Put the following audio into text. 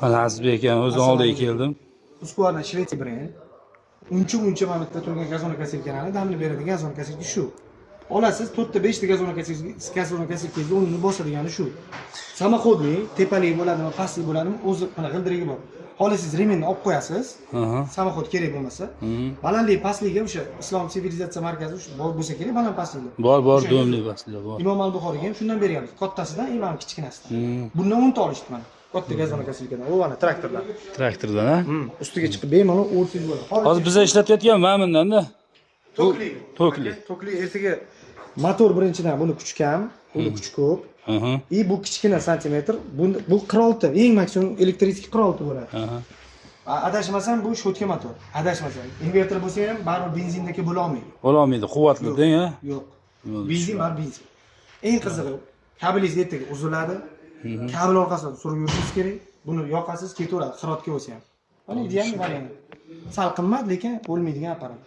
Mana, Azizbek akam o'zi oldiga keldim. Husqvarna, Shvetsiya brend. Uncha muncha mana bu yerda turgan газонокосилка larni damlab beradigan газонокосилка shu. Olasiz, to'rtta, beshta газонокосилка ngizni o'rnini bosadigani shu. Самоходный, tepalik bo'ladimi, pastlik bo'ladimi, o'zi mana g'ildiragi bor. Xohlasangiz, ремень ni olib qo'yasiz. Самоход kerak bo'lmasa. Balandlik pastligiga o'sha Islom sivilizatsiya markazi o'sha bor bo'lsa kerak, baland pastligi. Bor, bor, O'sha domli pastli bor. Imom al Buxoriyga ham shundan berganmiz. Kattasidan, imom kichkinasidan. Bundan 10 ta olishdi mana. Katta газонокосилка dan. U mana traktordan. Traktordan, ha? Ustiga chiqib bemalol o'rsangiz bo'ladi. Hozir biza ishlatayotgan mana bundanda. Tokli. Tokli. Tokli ertaga motor birinchidan, buni kuchi kam, buni kuchi ko'p. И bu kichkina santimetr, bu 46, eng maksimum электрический 46 bo'ladi. Adashmasam, bu щётка motor. Adashmasam. Invertor bo'lsa ham baribir benzindagi bo'la olmaydi. Bo'lolmaydi, quvvatli deng, ha? Yo'q. Yo'q. Benzin baribir benzin. Eng qizig'i, kabelingiz ertaga uziladi. Kabel orqasidan surib yurishingiz kerak. Buni yoqasiz, ketaveradi, xirotga bo'lsa ham. Mana, идеальный variant. Sal qimmat, lekin o'lmaydigan apparat.